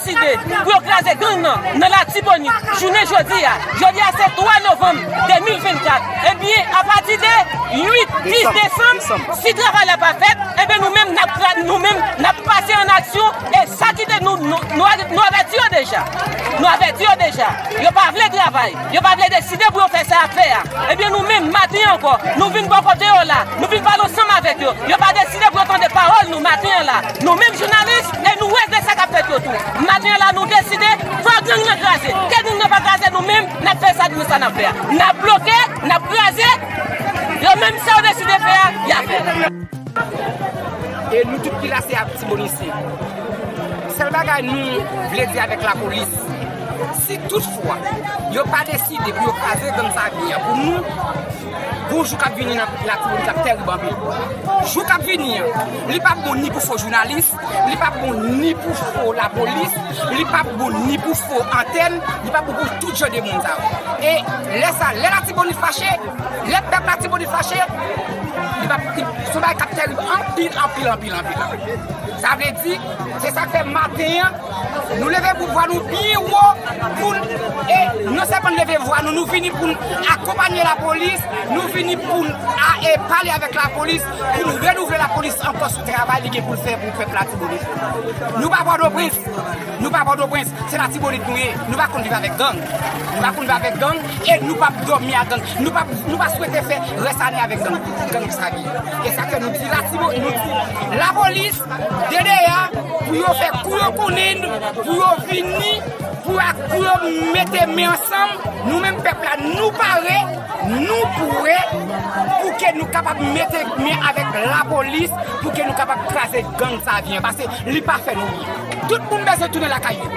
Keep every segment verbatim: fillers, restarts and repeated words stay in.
Deside pou yo kraze gang nan nan Latibonit jounen jodi a. Jodi a se twa novanm de mil vennkat. Ebyen, apati de uit, dis desanm, si travay la pa fèt, ebyen, nou menm n ap tra-, nou menm n ap pase an aksyon. E sa ki te nou, nou, nou, nou avèti yo deja. Nou avèti yo deja. Yo pa vle travay. Yo pa vle deside pou yo fè sa y ap fè a. Ebyen, nou menm, maten an ankò, nou vin bò kote yo la. Nou vin pale ansanm avèk yo. Yo pa deside pou yo tande pawòl nou maten an la. Nou menm jounalis, e nou wè de sa k ap fèt yo tou. Maten an la, nou deside, fò gang nan kraze. Ke gang nan pa kraze, nou menm, n ap fè sa, nou sa n ap fè a. N ap bloke, n ap kraze. Yo menm, sa yo deside fè a, y a fè. E nou tout ki la, se Latibonit. Sèl bagay nou vle di avèk lapolis, si toutfwa yo pa deside pou yo kraze gang sa vini an pou nou, gon jou k ap vini nan Latibonit k ap tèrib anpil. Jou k ap vini an, li p ap bon ni pou fo jounalis, li p ap bon ni pou fo lapolis, li p ap bon ni pou fo antèn, li p ap bon pou tout jan de moun sa yo. E lè sa, lè Latibonit fache, lè pèp Latibonit fache, li p ap, li, se yon bagay k ap tèrib anpil, anpil, anpil, anpil, anpil. Sa vle di, se sa k fè maten an, nou leve pou vwa nou byen wo, pou n, e non sèlman n leve vwa nou, nou vini pou n akonpanye lapolis, nou vini pou n a, e pale avèk lapolis, pou n renouvle lapolis ankò sou travay li gen pou l fè pou pèp Latibonit. Nou pa Pòtoprens, nou pa Pòtoprens, se Latibonit nou ye. Nou pa konn viv avèk gang. Nou pa konn viv avèk gang, e nou p ap dòmi ak gang. Nou p ap, nou pa swete fè rès ane avèk gang, gang sa vini. E sa k fè nou di Latibonit, nou di lapolis, D D A, pou yo fè kou yo konnen, pou yo vini, pou ak, pou yo mete men ansanm, nou menm pèp la, nou pare, nou prè, pou ke nou kapab mete men avèk lapolis, pou ke nou kapab kraze gang sa vini an, paske li pa fè nou byen. Tout moun bezwen tounen lakay yo.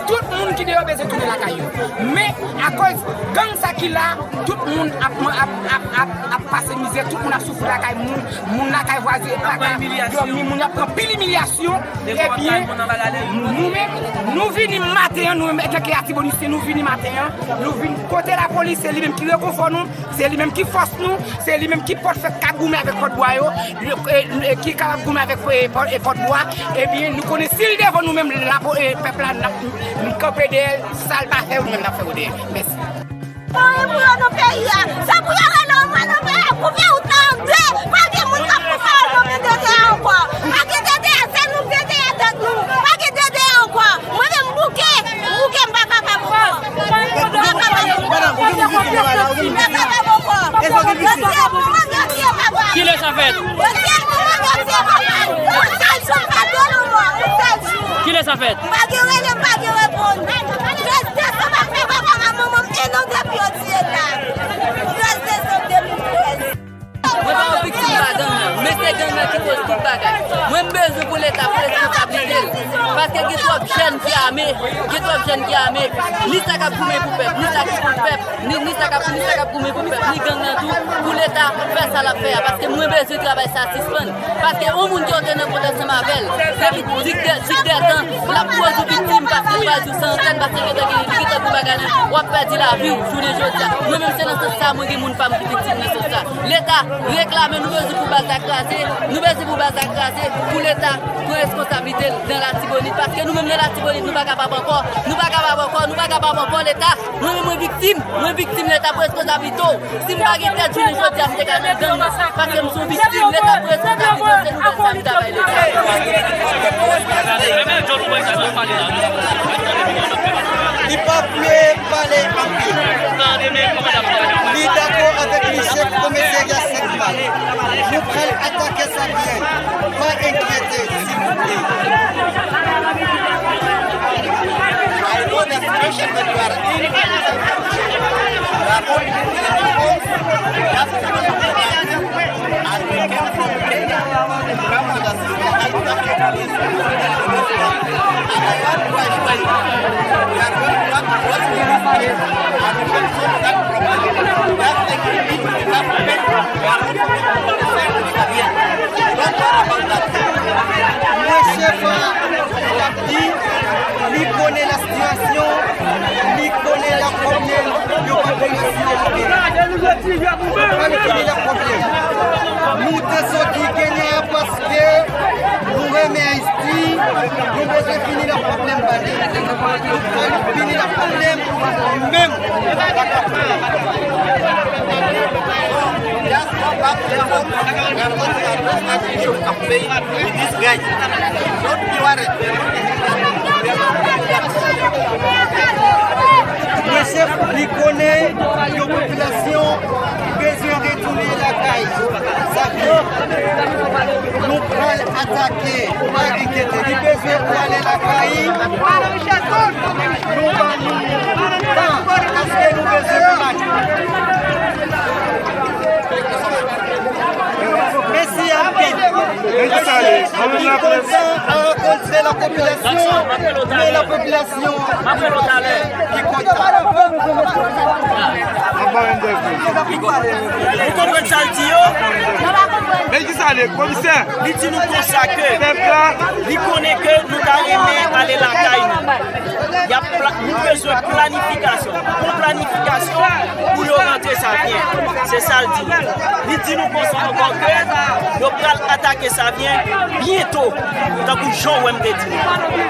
Tout moun ki deyò bezwen tounen lakay yo. Men, akoz gang sa ki la, tout moun ap, ap, ap, ap, ap pase mizè, tout moun ap soufri lakay moun, moun lakay vwazen pa ka dòmi, moun ap pran pil imilyasyon. Ebyen, nou menm, nou vini maten an, nou menm, antanke Latibonit, nou vini maten an, nou vin kote lapolis, se li menm ki rekonfò nou, se li menm ki fòs nou, se li menm ki pot fè k ap goumen avèk pot bwa yo, e, e, ki kapab goumen avèk, e, pot, e, pot bwa. Ebyen, nou konnen si l devan nou menm, lapo-, e, pèp la, n ap, n kanpe dèyè l, sa l pa fè, nou menm n ap fè yo dèyè. Mèsi. Pa gen pou yo nan peyi a. Se pou yo rele yon mwa nan peyi a, koupe wout la an de. Pa gen moun k ap koupe yo nan men D D A ankò. Pa gen D D A, se nou D D A tèt nou. Pa gen D D A ankò. Mwen menm m bouke, m bouke, m pa kapab ankò. M pa kapab ankò. Madanm, ou gen moun ki fè bagay la, ou gen moun ki fè. M pa kapab ankò. Èske ou gen pitit? Dosye pou mwen, dosye papa. Kilè sa fèt? Dosye pou mwen, dosye papa. Yon sèl jou, m pa dolo mò. Yon sèl jou. Kilè sa fèt? M pa gen rele, m pa gen reponn. Trèz desanm ap fè papa ak manman m en an depi yo tiye l la. Trèz desanm de mil trèz. Mwen pa yon viktim pa gang nan, men se gang nan ki koz tout bagay. Mwen, m bezwen pou Leta pran responsablite l, paske gen twòp jèn ki ame, gen twòp jèn ki ame. Ni sa k ap goumen pou pèp, ni sa ki kont pèp, ni, ni sa k ap, ni sa k ap goumen pou pèp, ni gang nan tou, pou Leta fè sa l ap fè a, paske mwen bezwen travay sa sispann. Paske yon moun ke w te nan kont ansanm avè l, depi digdè, digdètan, l ap koz ou viktim, paske l pa di w san antèn, paske gentan gen, li gentan gen bagay nan, w ap pèdi lavi w jounen jodi a. Mwen menm, se nan sans sa, mwen gen moun pa m ki viktim nan sans sa. Leta, reklame, nou bezwen pou baz la kraze, nou bezwen pou baz la kraze, pou Leta pran responsablite l nan Latibonit, paske nou menm nan Latibonit, nou pa kapab ankò, nou pa kapab ankò, nou pa kapab ankò, Leta. Mwen menm mwen viktim, mwen viktim, Leta pran responsablite w. Si m pa gen tèt jounen jodi a, m te ka nan gang nan, paske m se yon viktim, Leta pran responsablite w, se nou menm sa nou ta bay Leta. Li pa vle pale anpil. Li dakò avèk misye komisarya Sent Mak. Nou pral atake sa byen. Pa enkyete, silvouplè. I know the situation that you are in. You are all people in the house. You have to understand. And we came from Kenya. Come understand. And I want to assure you, we are going to work closely with you and we will solve that problem. Just like we did with the government, we are going to do the same with Kenya. Don't worry about that. Mwen chèf la, l ap di, li konnen la sitiyasyon, li konnen la pwoblèm, yo pa konnen si yo konnen. Yo pa fini la pwoblèm. Nou te soti Kenya paske nou renmen Ayiti, nou bezwen fini la pwoblèm ba li. Vini nan pwoblèm nou menm. Just come back to the home and what we are doing at the issue of campaign with this guy. Don't be worried. Mesye, li konnen yon popilasyon bezwen retounen lakay. Sa vle, nou pral atake, pa enkyete, li bezwen pou ale lakay. Nou ba nou tan, paske nou bezwen pou lakay. Mèsi anpil. Li kontan akontre la popilasyon, men la popilasyon li kontan. Ou konprann sa l di yo? Men ki sa l ye, komisè? Li di nou konsa ke pèp la, li konnen ke nou ta renmen ale lakay nou. Y ap pla-, nou bezwen planifikasyon. Pou planifikasyon, pou yo rantre Savyen. Se sa l di. Li di nou konsa ankò ke yo pral atake Savyen byento, tankou jan w wè m te di nou.